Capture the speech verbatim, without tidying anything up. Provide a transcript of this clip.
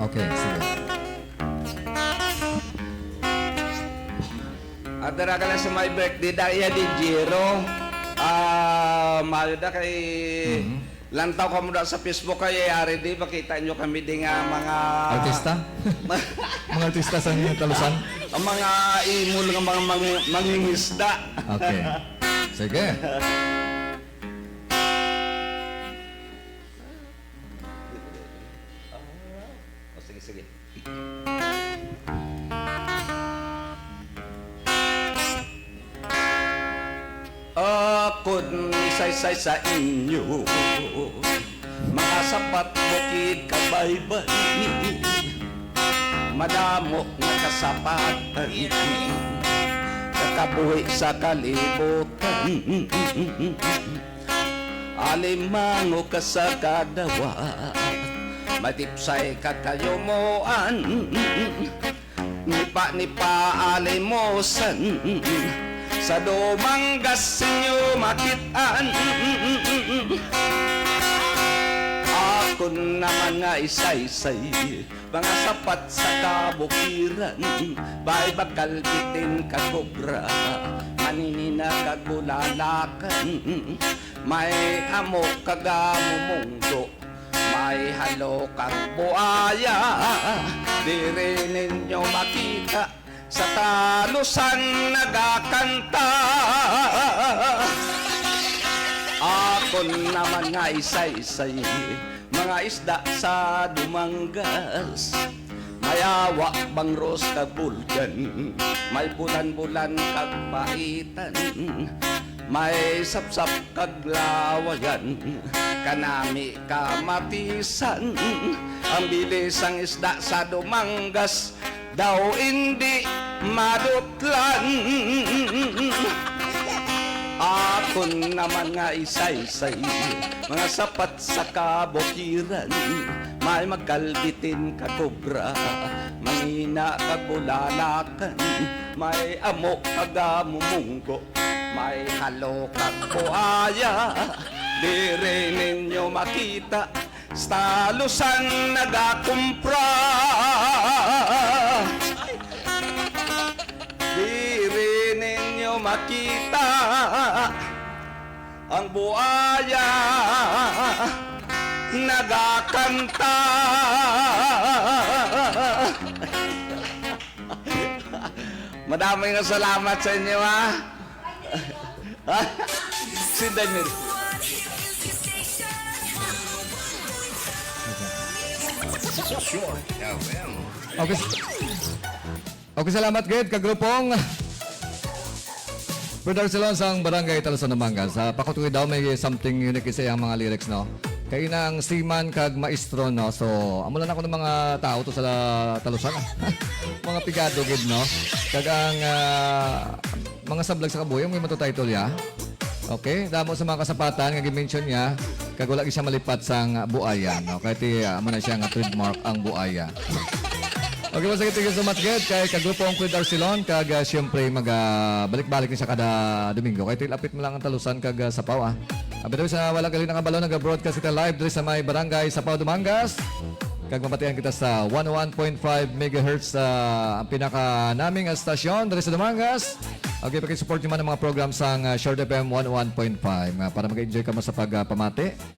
Okay, sige. At dara ka na sa my birthday, da iya di Jiro. Ah, maayo da kay Mhm. lantaw ka mo da sa Facebook kay ari di makita nyo kami di nga mga Artista? Mga artista sa Talusan? Ang mga imol nga mga mang-, mangingisda. Okay. Sige. O, sige, sige. Akon isaysay sa inyo, mga sapat bukid kabaybay, madamo nga kasapatan, nakabuhi sa kalibutan. Alimango ka sa kadawa, matipsay ka kayumoan. Nipa-nipa alimusan, sa Dumangas inyo makit-an. Akon naman nga isaysay, mga sapat sa kabukiran, bay bakal bitin ka kobra, maninina kag bulalakan, may amo kag amo munggo, may halo kag buaya, diri ninyo makita sa Talusan nagakanta. Akon naman nga isaysay, mga isda sa Dumangas. May awa, bangros kag bulkan, may bulan-bulan kag paitan, may sapsap kag lawayan, kanami kamatisan. Ang bili sang isda sa Dumangas daw indi madutlan. Akon naman nga isaysay, mga sapat sa kabukiran, may makalbitin ka kobra, mangina kag bulalakan, may amo kag amo munggo, may halo kag buaya, diri ninyo makita. Sa Talusan nagakumpra. Diri ninyo makita ang buaya nagakanta. Madamay nga salamat sa inyo, ha? Sinday Mir. Okay. Okay, salamat gid ka grupong Brother Silon sang Barangay Talusan, Dumangas. Sa pakutuwi daw may something unique sa iyang mga lyrics, no? Kay nang seaman kag maestro, no? So, amo lang ako ng mga tao to sa Talusan, ah. Mga pigado gid, no? Kag ang, ah, mga sablag sa kabuhi, may matutitle ya. Okay, damo sa mga kasapatan nga gi-mention niya, kag wala gid siya malipat sang buaya, no? Kay ti, ah, amo na siya nga trademark ang buaya. Okay, once again, thank you so much, gid, kay kagrupo ang Kuya Darcilon, kag, ah, siyempre, mag, ah, balik-balik ni siya kada Domingo. Kay ti lapit mo lang ang Talusan kag, ah, Sapaw, ah. Abi daw sa wala gali nakabalo, naga-broadcast kita live diri sa may barangay Sapaw, Dumangas. Kag mabatian kita sa one oh one point five megahertz, ah, ang pinaka naming, ah, stasyon diri sa Dumangas. Okay, pakisupport nyo man ang mga program sang, ah, Short F M one oh one point five, ah, para mag-enjoy kamo sa pagpamati.